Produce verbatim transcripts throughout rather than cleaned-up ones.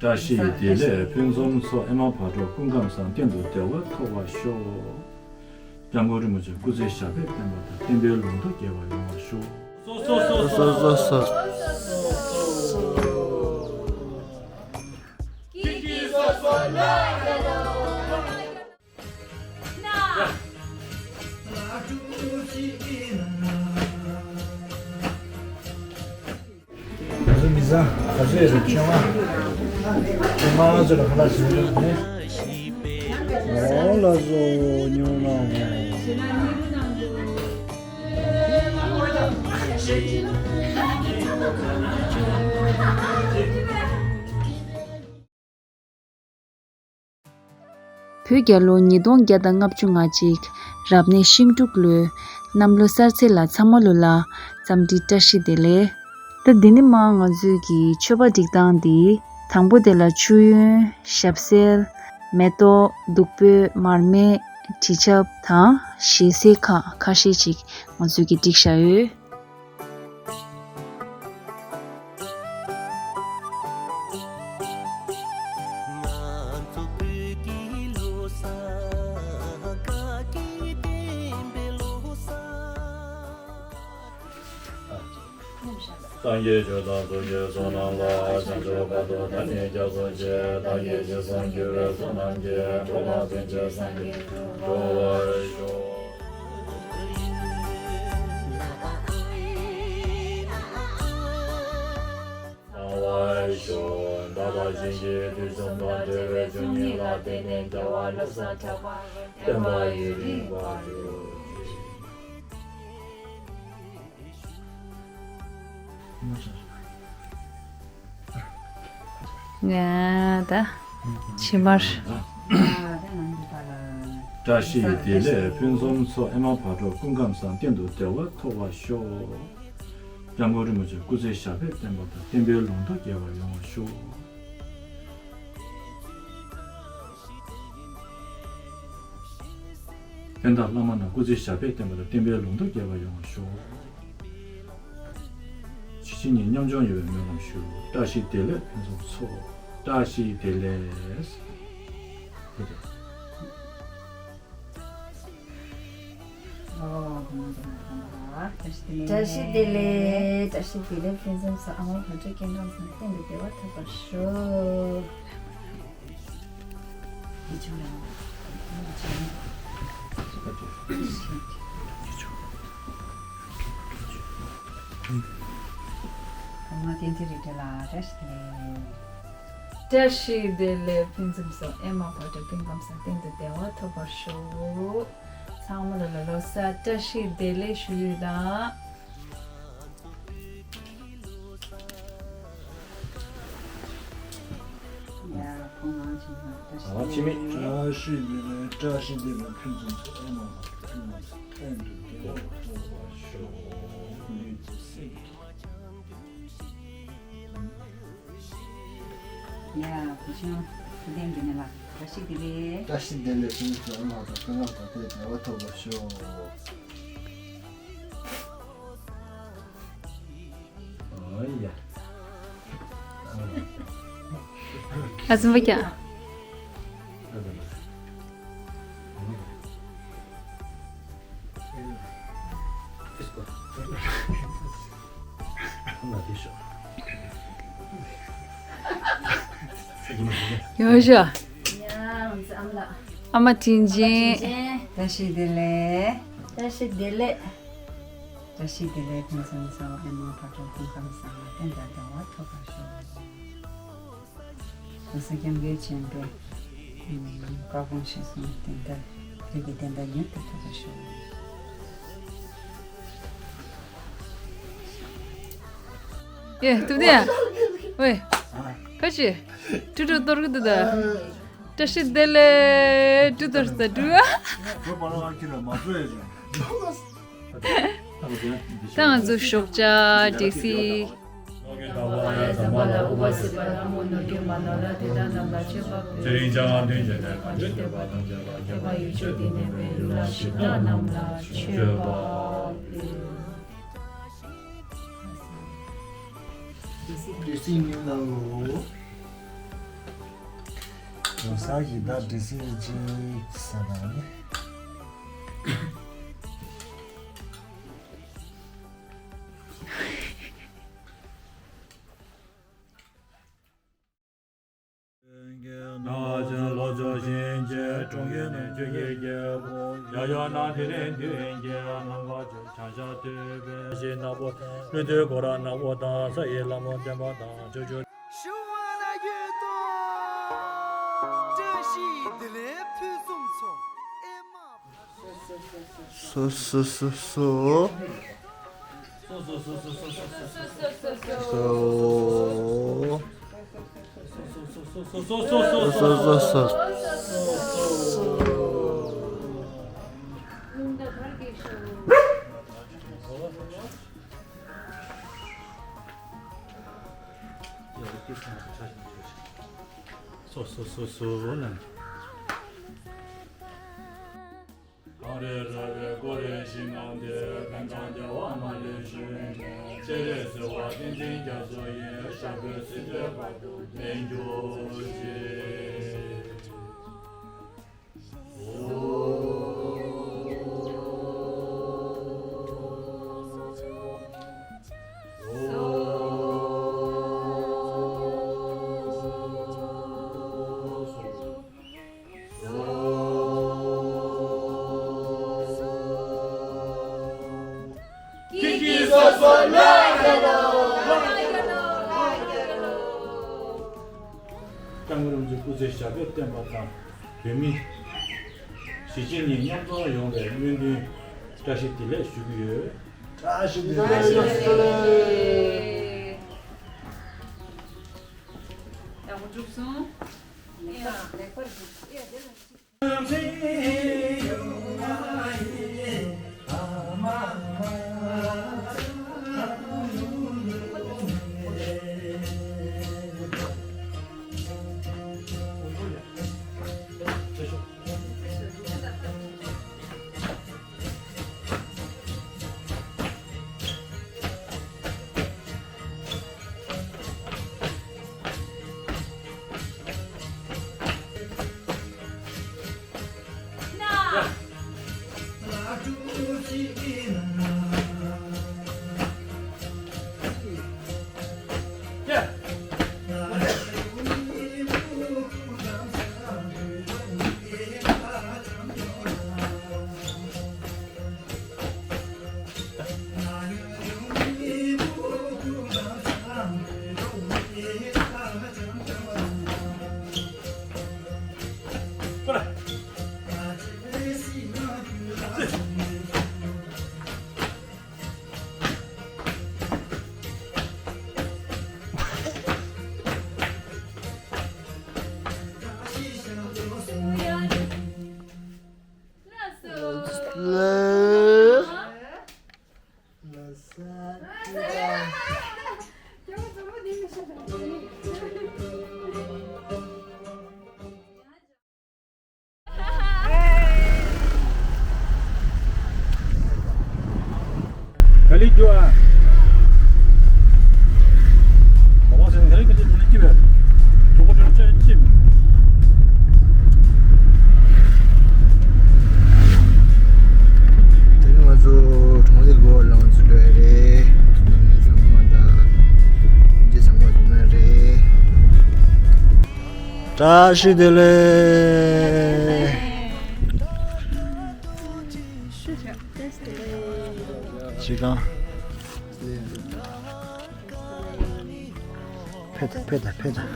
བཀྲ་ཤིས་བདེ་ལེགས། ཕུན་སུམ་ཚོགས། ཨེ་མ་བག་དྲོ་སྐུ་ཁམས་བཟང་། གཏན་དུ་བདེ་བ་ཐོབ་པར་ཤོག། སྐྱབས་མགོན་རིན་པོ་ཆེ་སྐུ་ཚེ་ཞབས་པད་བརྟན་པ་དང་། བསྟན་པའི་ལུང་དུ་རྒྱས་པ་ཡོང་བར་ཤོག། སོ་སོ་སོ་སོ། བོད་རྒྱལ་ལོ་ཉིས་སྟོང་བརྒྱ་དང་ལྔ་བཅུ་ང་གཅིག་རབ་གནས་ཤིང་འབྲུག་ལོའི་གནམ་ལོ་གསར་ཚེས་ལ་ཚང་མ་ལོ་ལ་འཚམས་འདྲི་བཀྲ་ཤིས་བདེ་ལེགས། ད་འདི་ནས་མར་ང་ཚོས་ཀྱི་མཆོད་པ་སྒྲིག་སྟངས་འདི། དང་པོ་དེ་ལ་མཆོད་ཡོན། ཞབས་བསིལ། མེ་ཏོག་བདུག་སྤོས། མར་མེ། དྲི་ཆབ་དང་ཞལ་ཟས་ཁག་ཁ་ཤས་ཅིག་ང་ཚོས་ཀྱི་སྒྲིག་བཞག་ཡོད། སངས་རྒྱས་ཆོས་དང་ཚོགས་ཀྱི་ཚོགས་རྣམས་ལ། བྱང་ཆུབ་བར་དུ་བདག་ནི་སྐྱབས་སུ་མཆི། བདག་གིས་རྗེས་སུ་འཇུག་པའི་ཚོགས་རྣམས་ཀྱིས། འགྲོ་དང་ཕྱིན་ཆད་སངས་རྒྱས་འགྲུབ་པར་ཤོག། གསང་བར་ཞུ། བདག་ལ་བྱིན་གྱིས་བརླབ་ཕྱོགས་དང་། འབྲེལ་བའི་བཅུ་གཉིས་ལ་བརྟེན་ནས། རྒྱལ་བ་ཀླུ་གསུམ་གྲགས་པ་ལ། བསྟན་པ་ཡུན་རིང་བར་དུ། ང་ད་ཕྱི་མར། བཀྲ་ཤིས་བདེ་ལེགས། ཕུན་སུམ་ཚོགས། ཨེ་མ་བག་དྲོ་སྐུ་ཁམས་བཟང་། གཏན་དུ་བདེ་བ་ཐོབ་པར་ཤོག། སྐྱབས་མགོན་རིན་པོ་ཆེ་སྐུ་ཚེ་ཞབས་པད་བརྟན་པ་དང་། བསྟན་པའི་ལུང་དུ་རྒྱས་པ་ཡོང་བར་ཤོག། ཕན་བདག་བླ་མ་རྣམས་སྐུ་ཚེ་ཞབས་པད་བརྟན་པ་དང་། བསྟན་པའི་ལུང་དུ་རྒྱས་པ་ཡོང་བར་ཤོག། ཇི་ཕྱི་གཉིས་ཉམ་ཆུང་ཡོད་པའི་སྨོན་ལམ་ཞུ། བཀྲ་ཤིས་བདེ་ལེགས་ཕུན་སུམ་ཚོགས། བཀྲ་ཤིས་བདེ་ལེགས། བཀྲ་ཤིས་བདེ་ལེགས། བཀྲ་ཤིས་བདེ་ལེགས། ཕུན་སུམ་ཚོགས། ཨ་མ་བག་དྲོ་སྐུ་ཁམས་བཟང་། གཏན་དུ་བདེ་བ་ཐོབ་པར་ཤོག། བཀྲ་ཤིས་བདེ་ལེགས། ཕུན་སུམ་ཚོགས། ཨེ་མ་བག་དྲོ་སྐུ་ཁམས་བཟང་། གཏན་དུ་བདེ་བ་ཐོབ་པར་ཤོག། ཚང་མ་ལ་ལོ་གསར་བཀྲ་ཤིས་བདེ་ལེགས་ཞུ་ཡི་དང་། ཡ་ཁོང་ང་ཆེ་ན་བཀྲ་ཤིས་བདེ་ལེགས། བཀྲ་ཤིས་བདེ་ལེགས། ཕུན་སུམ་ཚོགས། ཨེ་མ་བག་དྲོ་སྐུ་ཁམས་བཟང་། གཏན་དུ་བདེ་བ་ཐོབ་པར་ཤོག། ལུས་རྩལ་སྲིད། ཡ་བུ་ཆུང་། བུ་ལྡན་གྱི་ནི་ལ་བཀྲ་ཤིས་བདེ་ལེགས། བཀྲ་ཤིས་བདེ་ལེགས། ཕུན་སུམ་ཚོགས། ཨ་མ་དང་སྤུན་ཀྱག་དེ་བདེ་བ་ཐོབ་པར་ཤོག། ཨོ་ཡ། ཨ་ཙི་མ་ཀྱ། ཡོང་ཤོག། ཨ་མ་དྲིན་ཆེན། བཀྲ་ཤིས་བདེ་ལེགས། བཀྲ་ཤིས་བདེ་ལེགས། བཀྲ་ཤིས་བདེ་ལེགས། ཕུན་སུམ་ཚོགས། ཨེ་མ་བག་དྲོ་སྐུ་ཁམས་བཟང་། གཏན་དུ་བདེ་བ་ཐོབ་པར་ཤོག། གོང་ས་སྐྱབས་མགོན་ཆེན་པོའི་བཀའ་དགོངས་གཞིར་བཟུང་བསྟན་དར་རིགས་ཀྱི་བསྟན་པ་མྱུར་དུ་ཐོབ་པར་ཤོག། ཡེ་ཐུབ་བསྟན། ཝེ། ཁ་ཅིག་ཀྲུ་ཀྲུ་གཏོར་གི་འདུག་ད། བཀྲ་ཤིས་བདེ་ལེགས། ཀྲུ་གཏོར་ད་ཀྲུ། ད་ང་ཚོ་ཞོགས་ཇ་སྒྲིག་སྲིད། ཚོགས་ཀྱི་བདག་པོ་ཨཱརྱ་དམ་པ་ལ། ཨུ་པ་སི་པ་ལྷ་མོ་ནོར་གྱི་མ་ནོར་ལ། དེ་དག་རྣམས་ལ་མཆོད་པ་ཕུལ། ཚེ་རིང་ཕྱྭ་སྔགས་མཐུན་བྱས་ཏེ། གང་ཕྱིར་བསྟན་པ་དང་བཅས་པ། མཁས་པ་ཡུལ་ཕྱོགས་འདིར་གནས་པའི་གླུ་ལ་གཞས་བཏང་རྣམས་ལ་མཆོད་པ་ཕུལ། འདྲེ་སྲིན་ཉོན་ལ་འོ། ལོ་གསར་གྱི་ཟླ་འདྲེ་སྲིན་གཅིག་ཟེར་བ་ནི། ལོ་ཚོ་བཞིན་གྱི་གྲོང་ཁྱེར་ནས་ཆོས་ཀྱི་རྒྱལ་པོ། ཡ་ཡོ་ན་དེ་ནས་མདུན་གྱི་ལམ་ཁ་ཆེ། བྱང་ཤར་ཐོད་པའི་གཞི་ནག་པོ་དང་། ཀླུ་བདུད་སྐོར་ར་ནག་པོ་དང་། ས་ཡི་ལྷ་མོ་བརྟན་པ་དང་། ཆོས་སྐྱོང་ཞུ་བ་ལ་ཡོད་དོ། བཀྲ་ཤིས་བདེ་ལེགས་ཕུན་སུམ་ཚོགས། ཨེ་མ། སོ་སོ་སོ་སོ། སོ། སོ་སོ་སོ། སོ་སོ་སོ་སོ་ན། གངས་རི་ར་བས་བསྐོར་བའི་ཞིང་ཁམས་འདིར། ཕན་ཚུན་བདེ་བ་མ་ལུས་བྱོན་ནས། སྤྱན་རས་གཟིགས་དབང་བསྟན་འཛིན་རྒྱ་མཚོ་ཡི། ཞབས་པད་སྲིད་མཐའི་བར་དུ་བརྟན་གྱུར་ཅིག། ཀི་ཀི་སོ་སོ་ལ་ཡ་ལོ། སྐྱབས་མགོན་རིན་པོ་ཆེ་སྐུ་ཚེ་ཞབས་པད་བརྟན་པ་དང་། བོད་མི་གཞིས་བྱེས་གཉིས་མཉམ་འཛོམས་ཡོང་བའི་སྨོན་འདུན་བཀྲ་ཤིས་བདེ་ལེགས་ཞུ་གི་ཡོད། བཀྲ་ཤིས་བདེ་ལེགས། ཡག་པོ་བསྒྲུབས་སོང་། ག་ལེར་རྒྱུག་ཨ། ག་པར་ཟེར་ན་ག་ལེར་ག་ལེར་འགྲོ་ན་སྐྱིད་པས། གྲོགས་པོ་འགྲོ་ན་ཅི་ཅི་མིན། དེ་རིང་ང་ཚོ་གྲོང་ལེགས་སྒོ་ལ་ང་ཚོ་འགྲོ་ཡ་རེད། ནང་མི་ཚང་མ་དང་སྤུན་མཆེད་ཚང་མ་འགྲོ་ན་རེད། བཀྲ་ཤིས་བདེ་ལེགས། ཅི་གང་། ཕེབས་དང་ཕེབས་དང་ཕེབས་དང་།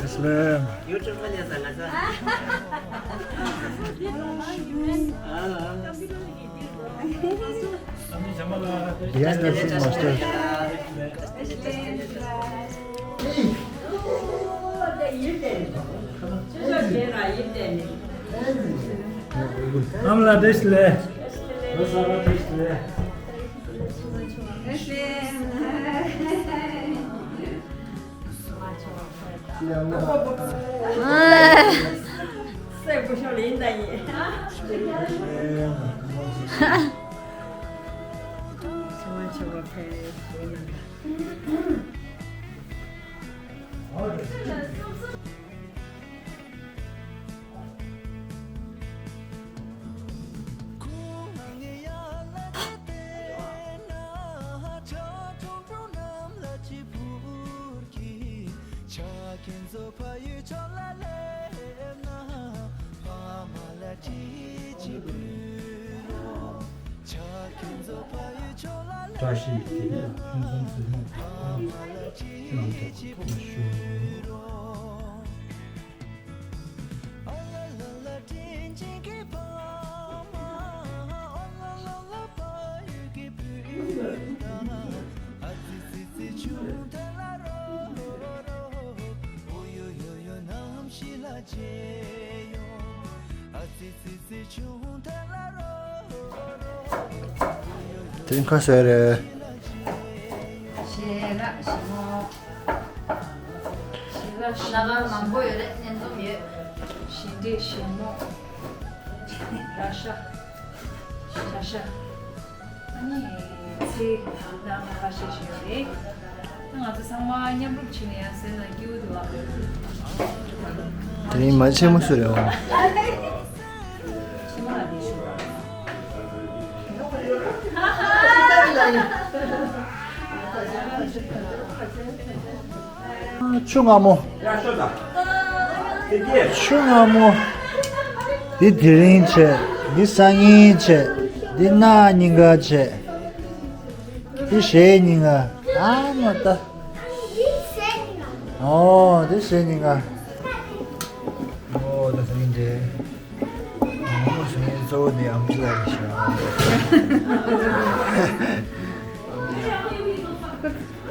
ཨེ་སི་ལེམ། Behind the scene master. ཨ་མ་ལགས་བཀྲ་ཤིས་བདེ་ལེགས། ལོ་གསར་པ་བཀྲ་ཤིས་བདེ་ལེགས། སྲས་སྐུ་ཞབས་ལིན་ད་ཡིན། བཀྲ་ཤིས་བདེ་ལེགས། ཕུན་སུམ་ཚོགས་པ་ལ་ཕྱག་འཚལ་ལོ། དེ་རིང་ཁ་ཟས་རེད། ཞལ་ལག་ཞིམ་མོ། ཞལ་ལག་ཞིམ་མོ། ལ་ཁ་མང་པོ་ཡོད་རེད། ལྷན་འཛོམས་ཡོད། ཞལ་འདྲེ་ཞིམ་མོ། ར་ཤ། ར་ཤ། ཨ་ནི་ཚེ་ནང་ལ་ཁ་ཤས་ཤིག་ཡོད་རེད། ང་ཚོ་ཚང་མ་མཉམ་རུབ་བྱས་ནས་ཡང་ཟས་ན་སྐྱིད་པོ་འདུག་ཨ། དེ་རིང་མ་ཆེན་མོ་སུ་རེད་བ། ཆེན་མོ་ལ་ནི་ཞུ། ཆུ་མངར་མོ། ཆུ་མངར་མོ། འདི་དེ་རིང་བྱས། འདི་སང་ཉིན་བྱས། འདི་གནངས་ཉིན་ག་བྱས། འདི་གཞེས་ཉིན་ག་ཨ་མ་ད། ཨོ་འདི་གཞེས་ཉིན་ག་ཨོ་ད་དེ་རིང་འདི། ཨོ་དེ་རིང་གཙོ་བོ་འདི་ཨམ་ཆི་ལ་རེད་ཤག་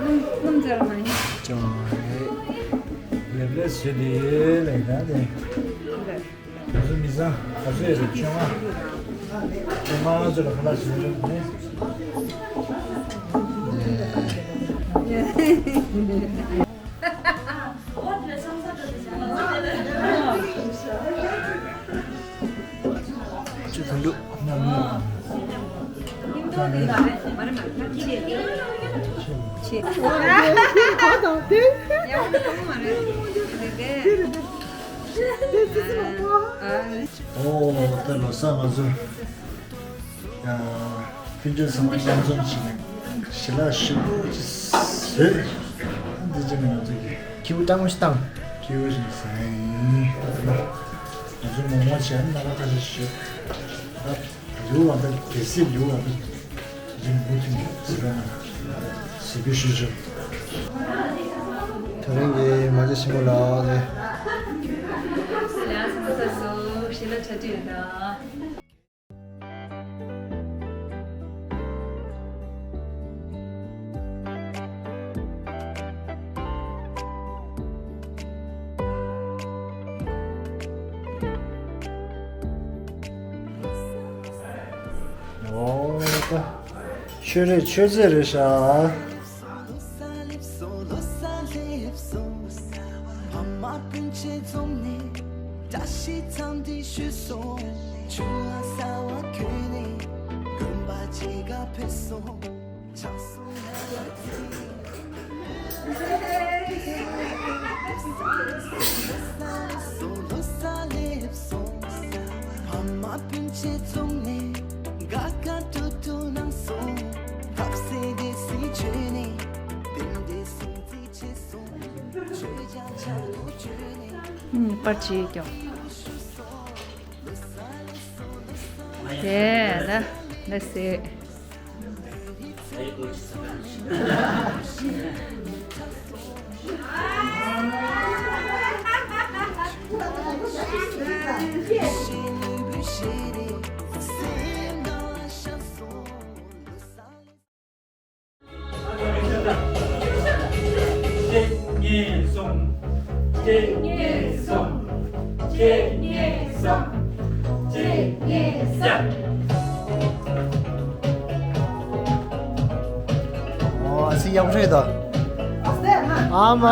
སྣུམ་སྣུམ་ཙམ་མ་ཡིན། ཅང་རེད། ལེབ་ལེབ་བཟོས་ཏེ་ཡོད་ལེ་ད་དེ། ང་ཚོ་མི་ཚང་ང་ཚོ་ཡོད་རེད་ཆོས་མ། ཆོས་མ་ང་ཚོ་ལ་ཁ་ལག་བཟོས་རེད་ནས། ཆུ་ཚང་འདུག་ཨོ་ད་ལོ་གསར་ང་ཚོ། ཡང་ཕན་ཆད་ཚང་མ་མཉམ་འཛོམས་བྱས་ནས་ཞལ་ལག་ཞིམ་པོ་ཅིག་བཟོས། འདི་བྱས་ནས་ང་ཚོ་གི་ཁྱེའུ་སྤྲང་མོ་ཞིག་བཏང་། ཁྱེའུ་ཞིག་བཟའ་ཡིན། ང་ཚོ་མོག་མོག་བྱས་ན་ལ་ཁ་ཤས་ཤིག་ད་ལིའུ་ཝང་ད་གལ་སྲིད་ལིའུ་ཝང་ད་རིང་མུ་མཐུད་ནས་ཟི་ར་ན་གཟིགས་འབུལ་ཞུ་ཆོག་དེ་རིང་གི་མ་ཇ་ཆེན་མོ་ལགས་ལས། ལགས་སོ། ཞལ་ལག་ཆ་ཅི་ཡོད་ད། ཨོ་ད། ཆོས་རེད་ཆོས་རྩེད་རེད་ཤག་ཨུམ། པར་ཆས་ཀྱང་། དེ་ལ་ལ་ཟེར། གཅིག་གཉིས་གསུམ། གཅིག་གཉིས་གསུམ། གཅིག་གཉིས་གསུམ། གཅིག་གཉིས་གསུམ། ཡག་པོ་རེད་དོ། ཨ་མ།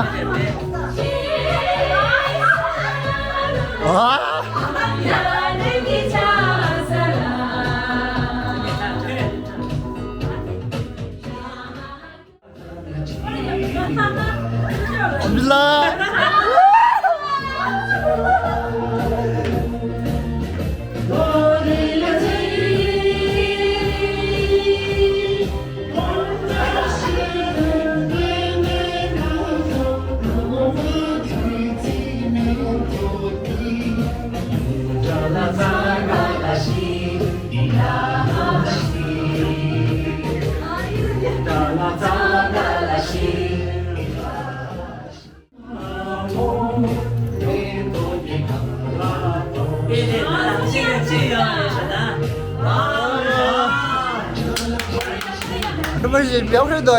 ཨ། ལ། ཨ་མ་ཞིག་ལེགས་རེད་འདུག་ཡ།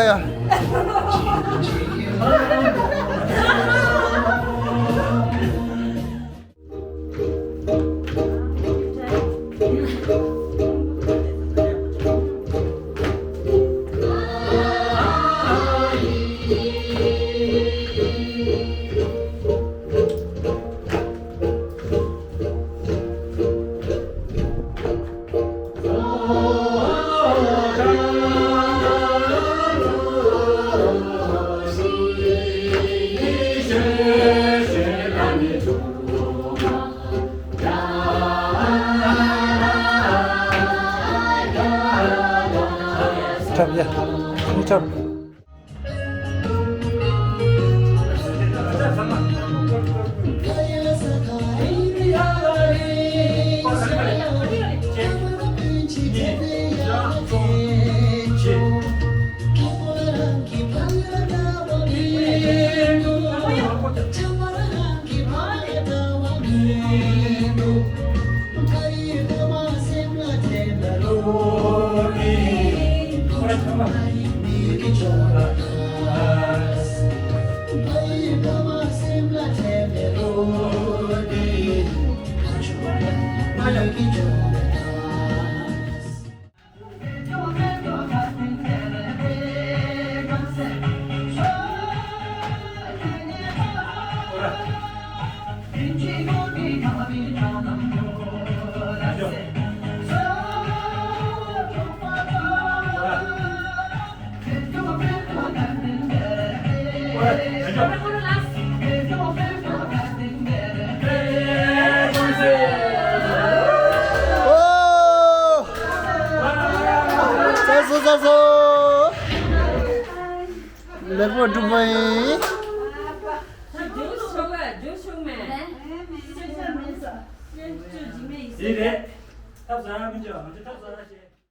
འཁྲབ་ཡ། འཁྲབ། ཨོ། ཚར་སོང་། ཚར་སོང་། ལེགས་པོ་འགྲུབ་པ་ཡིན། ཡིན་རེད། ཐབས་ཟ་མི་འཇོག་ང་ཚོ་ཐབས་ཟ་བྱེད།